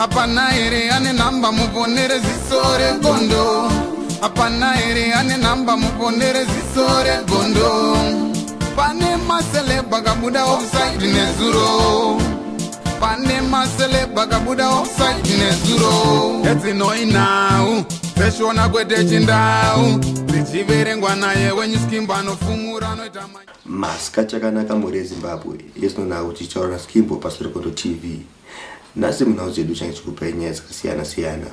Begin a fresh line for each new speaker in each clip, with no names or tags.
Hapana here ane nhamba muponere ziso regondo? Hapana here ane nhamba muponere ziso regondo? Pane maceleb akabuda offside nezuro. Pane maceleb akabuda offside nezuro. Edzinoi nhau dzeshona kwete chindau dzichiverengwa naye wenyu skimbo anofumura anoita
Masikati akanaka mhuri yeZimbabwe yezino tichitaura naSkimbo paSerekondo TV. Nhasi munhau dzedu change chikupai nyaya dzakasiyana siyana.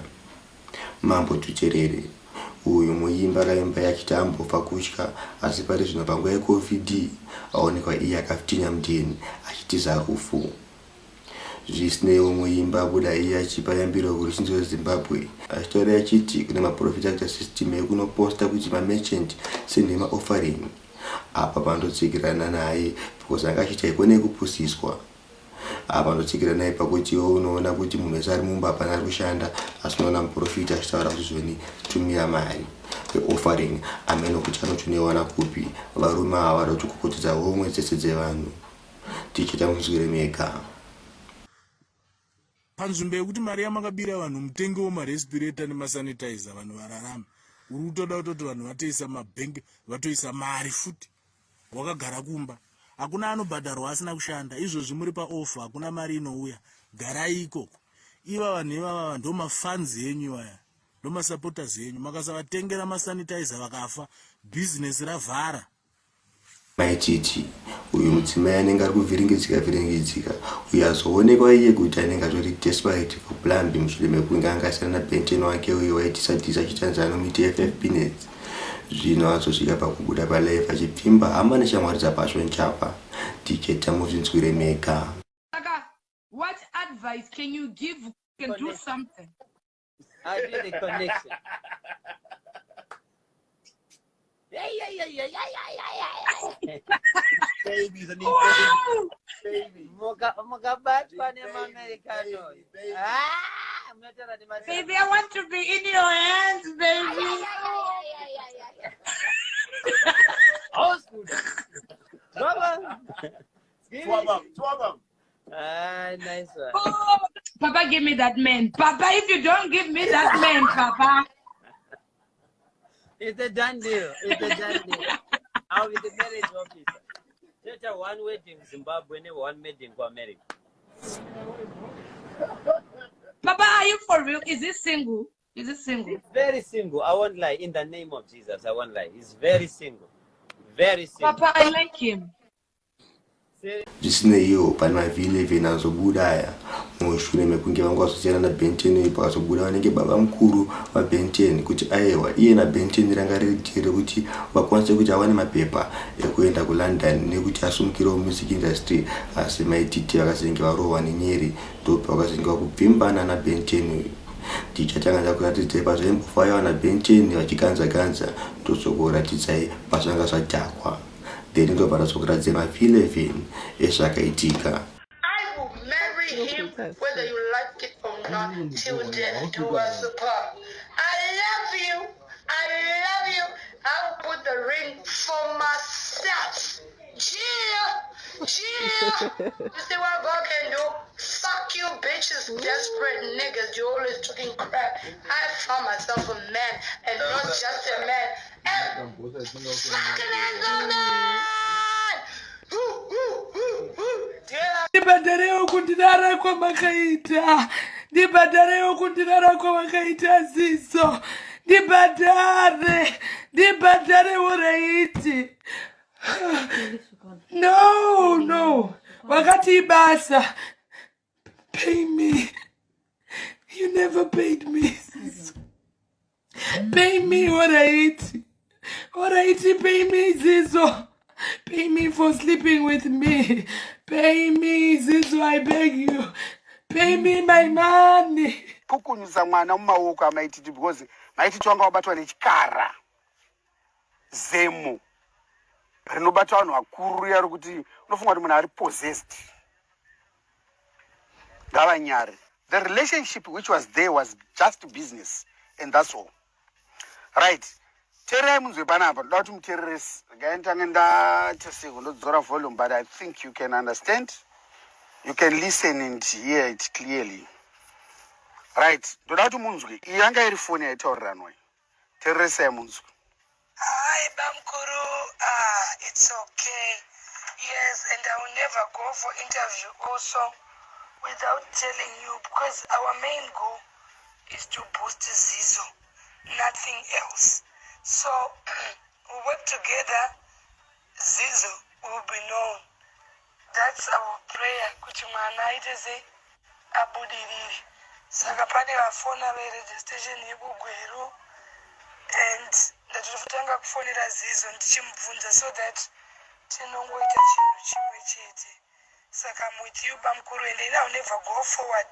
Mambo Dhuterere uyu muimbi akaimba yachiti ambofa kutya asi pari zvino panguva yeCovid aonekwa iye akafitinya mudheni achitiza rufu. Zvisineiwo muimbi abuda iye achipa yambiro kuruzhinji rweZimbabwe achitaura achiti kune maporofita akuita system yekunoposta kuti mamerchant send maoffering apa pandotsigirana naye because anga achiti haikone kupusiswa. Apa ndotsigira naye pakuti iwe unoona kuti munhu wese ari mumba hapana ari kushanda asi unoona muprofita achitaura kuti zvoni tumira mari yeoffering ameno kuti anotonoiwana kupi varume ava vada kutokokotedza homwe dzese dzevanhu tichita munzwire mega.
Panzvimbo yekuti mari yamakabira vanhu mutengewo marespirator nemasanitizer vanhu vararame, uri kutoda kutoti vanhu vatoisa mabhengi vatoisa mari futi wakagara kumba. Hakuna anobhadharwa asina kushanda. Izvozvi muri paoff, hakuna mari inouya. Garai ikoko. Iva vanhu ivava ndo mafans enyu iwaya, ndo masupporters enyu. Makasavatengera masanitizer vakafa, business ravhara.
Mai Titi, uyu mudzimai anenge ari kuvhiringidzika vhiringidzika uyo azoonekwa iye kuti anenge atori desperate for Blambi mushure mekunge anga asiyana naBenton wake uyo waitisa dhisa achitanzi anomuita FF peanuts. Zvino azosvika pakubuda palive achipfimba hama neshamwari dzaPassion Java. DJ Tamuzvinzwire mega.
Saka what advice can you give can do something?
I do the connection.
Babies, I need
Wow!
baby.
Mukabatwa nemaAmericano. Ah, munotaura nema
Baby, I want to be in your hands, baby.
House good. Baba.
Twabam, twabam.
Ah, nice one.
Oh, Papa, give me that man. Papa, if you don't give me that man, Papa.
It's a done deal. It's a done deal. I'll be the marriage officer. Toita one wedding Zimbabwe ne one wedding kuAmerica.
Papa, are you for real? Is he single? Is he single?
He's very single. I won't lie. In the name of Jesus, I won't lie. He's very single. Very single.
Papa, I like him.
Zvisineiwo, pane maV11 azobuda aya mushure mekunge vanga vazosiyana naBenton uyu pakazobuda vanenge baba mukuru vaBenton kuti aewa iye naBenton ranga riri dhiri rekuti vakwanise kuti awane mapepa ekuenda kuLondon nekuti asumukirewo music industry asi Mai Titi vakazenge varohwa nenyere ndopavakazenge vakubvimbana naBenton uyu. Ndichatanga ndakuratidzai pazvaimbofaiwa naBenton vachiganza ganza ndozokuratidzai pazvanga zvadhakwa. Then ndobva ndazokuratidza ma11 ezvakaitika.
I will marry him whether you like it or not till death do us apart. I love you. I love you. I will put the ring for myself. Jill, Jill. You see what God can do? Fuck you bitches, desperate niggas. You always talking crap. I found myself a man and not just a man. A fucking handsome man. Woo, woo, woo, woo. Do you hear
Ndibhadharewo kundinara kwamakaita, ndibhadharewo kundinara kwamakaita ziso, ndibhadhare, ndibhadharewo raiti. No, no, wakati ibasa. Pay me. You never paid me, ziso. Pay me alright. Alright, pay me ziso. Pay me for sleeping with me. Pay me ziso, I beg you. Pay me my money.
Pukunyutsa mwana mumaoko amaititi because maititi wanga wabatwa nechikara zemo rinobata vanhu vakuru riya rokuti unofunga kuti munhu ari possessed. Ngavanyare. The relationship which was there was just business and that's all. Right, teererai munzwe panapa. Ndoda kuti muteereresi. Regai nditange ndateseko ndodzora volume, but I think you can understand, you can listen and hear it clearly. Right, ndoda kuti munzwe. Iyi yanga iri foni yaitauriranwa iyi. Tereresai munzwe.
Hi, Bamkuru. Ah, it's okay. Yes, and I will never go for interview also without telling you because our main goal is to boost Zizo, nothing else. So we work together, Zizo will be known. That's our prayer. Kuti mwana aite sei abudirire. Saka pane vafona veregistration yekuGweru and ndatotanga kufonera Zizo ndichimubvunza so that tinongoita chinhu chimwe chete. Saka I'm with you bamukuru and I will never go forward.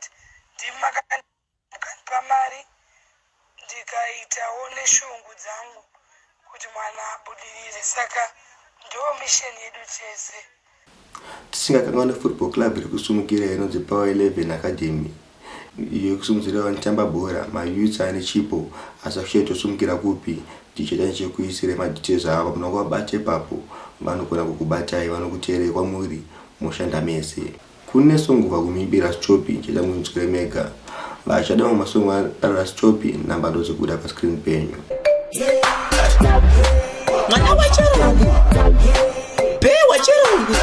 Ndimi makandipa mari ndikaitawo neshungu dzangu kuti mwana abudirire. Saka ndo mission yedu tese.
Tisingakanganwe football club iri kusumukira inonzi Power 11 Academy, iyo yekusimudzira vanotamba bhora, mayouths ane chipo asi achitosumukira kupi. Tichaita chekuisire madetails avo munongovabata ipapo, vanogona kukubatai, vanokuteerei kwamuri moshanda mese. Kune song kubva kumuimbi Rastopi, chaita munzwire mega. Vachada mamwe masong aRastopi, namba ndodzikubuda pascreen penyu.
Mwana wechirungu, be wechirungu,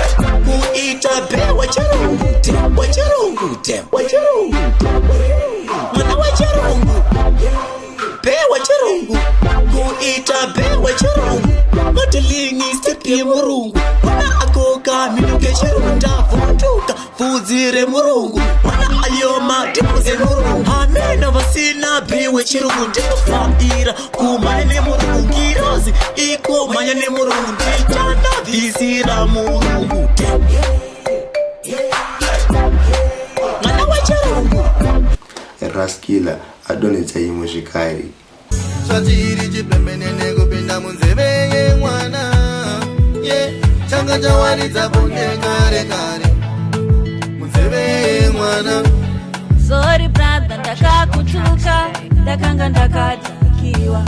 kuita be wechirungu, te wechirungu, te wechirungu. Mwana wechirungu, be wechirungu, kuita be wechirungu, modeling step yemurungu. Mwana akoka minuke chirungu, ndavhunduka bvudzi remurungu. Mwana ayoma dhipuze murungu, hamena vasina be wechirungu. Ndinofaira kumhanya nemurungu, ngirozi ikumhanya nemurungu, ndichandabvisira murungu. Mwana wechirungu.
Raskiller adonhedza imwe zvekare.
Zvatiri chipembenene kupinda munzeve yemwana ye changa chawaridza bonde kare kare munzeve yemwana.
Sorry brother, ndakakutuka, ndakanga ndakadhakiwa.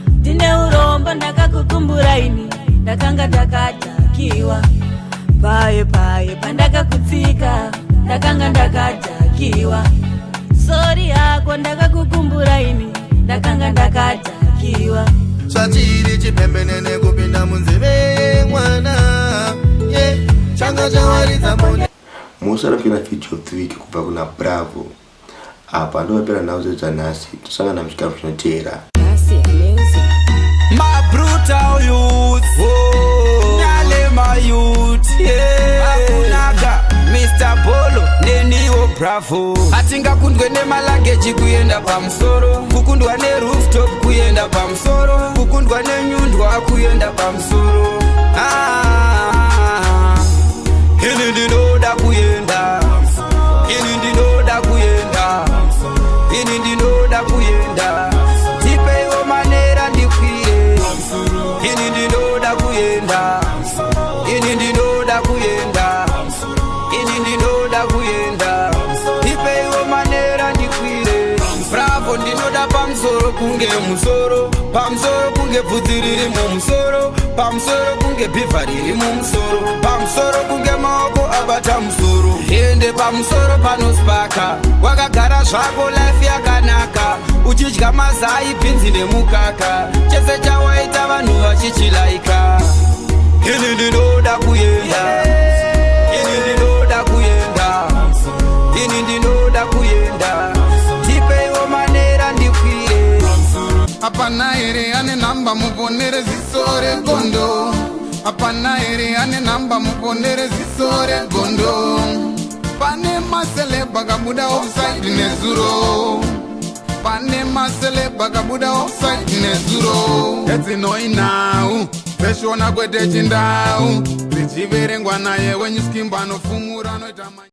Ndine urombo, ndakakukumbura ini, ndakanga ndakadhakiwa. Paye paye pandakakutsika, ndakanga ndakadhakiwa. Sorry yako, ndakakukumbura ini, ndakanga ndakadhakiwa.
Zvatiri chipembenene kupinda munzeve yemwana ye changa chawaridza bonde.
Musara kuona video of the week kubva kuna Bravo. Apa ndovapera nhau dzedu dzanhasi, tosangana muchikamu chinoteera.
My brutal youth, oh, Nyale my youth, yeah. Akunaka, Mr. Polo, neniwo Bravo. Atingakundwe nemaluggage kuenda pamusoro, kukundwa nerooftop kuenda pamusoro, kukundwa nenyundwa kuenda pamusoro. Ah, ini ndinoda kuenda, ini ndinoda kuenda, ini ndinoda kuenda. Tipeiwo manera ndikwire, ini ndinoda kuenda, ini ndinoda kuenda, ini ndinoda kuenda. Tipeiwo manera ndikwire. Bravo, ndinoda pamusoro kunge musoro, pamusoro kunge bvudzi riri mumusoro, pamusoro kunge bhivha riri mumusoro, pamusoro kunge maoko abata musoro. Ende pamusoro panospaka, wakagara zvako life yakanaka, uchidya mazai, bhinzi nemukaka, chese chawaita vanhu vachichilaika. Ini ndinoda kuenda, ini ndinoda kuenda, ini ndinoda kuenda. Tipeiwo manera ndikwire.
Hapana here ane namba muponere ziso regondo? Hapana here ane namba muponere ziso regondo? Pane maceleb akabuda offside nezuro, pane maceleb akabuda offside nezuro. Edzinoinhau dzeshona kwete chindau, dzichiverengwa naye wenyuskimbo anofumura anoita.